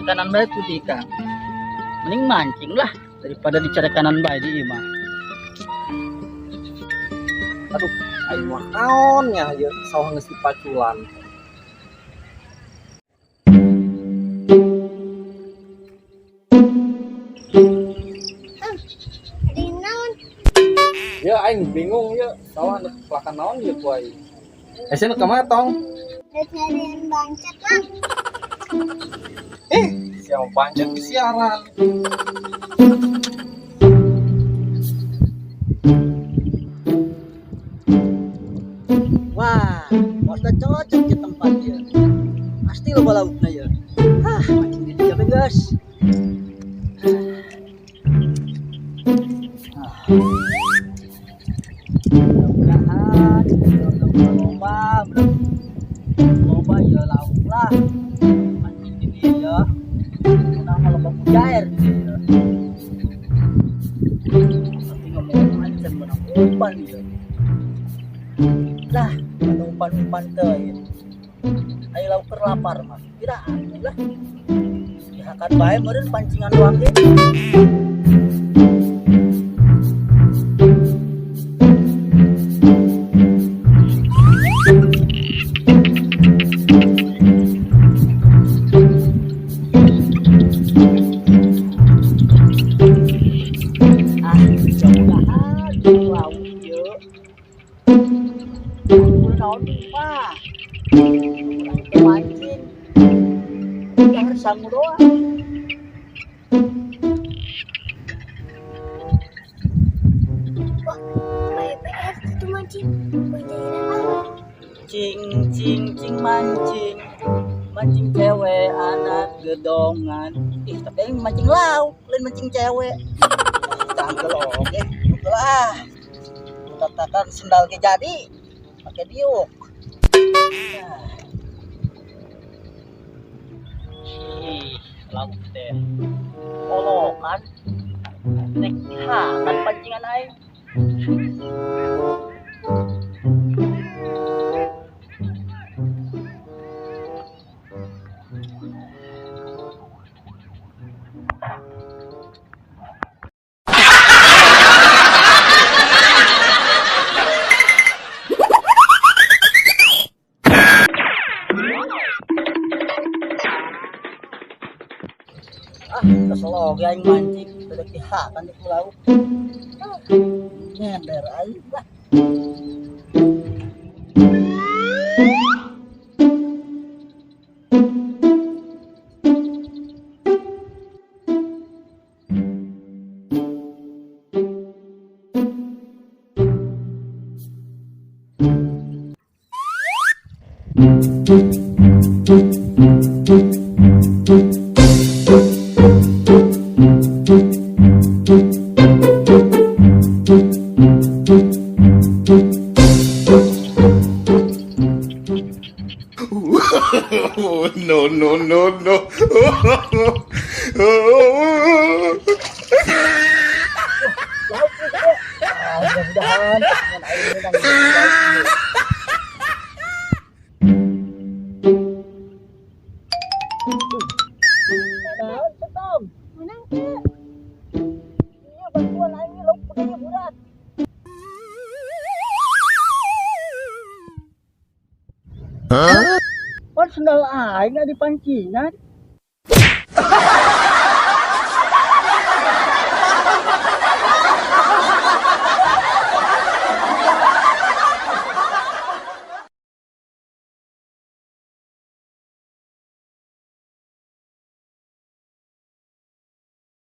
Dicarekanan bae ku Dika. Mending mancing lah daripada dicarekanan bae di imah. Aduh, aing mah naon nya ieu sawah geus dipaculan. Ada naon? Ya aing bingung ya, sawah anu pelakan naon ieu ku aing. Sia nu ka mana tong? Rek nyarian bancet lah. Sia bancet siaran. Wah, bosna cocok ke tempat ya. Pasti loba laukna ya. Hah, mancing di dieu guys. Mudah-mudahan loba, loba ya lauk lah. Mancing di dieu ya. Menang loba mujair di dieu ya. Tapi ngomong mancing menang umpan ya. Lah, ada umpan-umpan teh. Ayo lauk keur lapar mah. Tidak lah. Dihakan bae meureun pancingan doang ge. Ah, mudah-mudahan lauk ieu. Naon mah. Mancing. Jangan sangu doang. Wah, kayak PR itu mancing. Banjairan ah. Cing cing cing mancing. Mancing cewek anak gedongan. Ih, tapi yang mancing lauk, lain mancing cewek. Tangkel oge, betul ah. Tatakan sendal ge jadi, pakai diuk. Ih, lauk teh. Olokan. Rek kan pancingan aing. Ah, kesel oge aing mancing, teu dihakan di pulau. Ah, nyender aing lah. Oh, no, no, no, no. Lauk nih, gede. Ah, mudah-mudahan pancingan aing menang. Naon, Tom? Menang teu? Iya, bantuan aing lauk gede budak. Hah? Pan sendal aing di pancingan.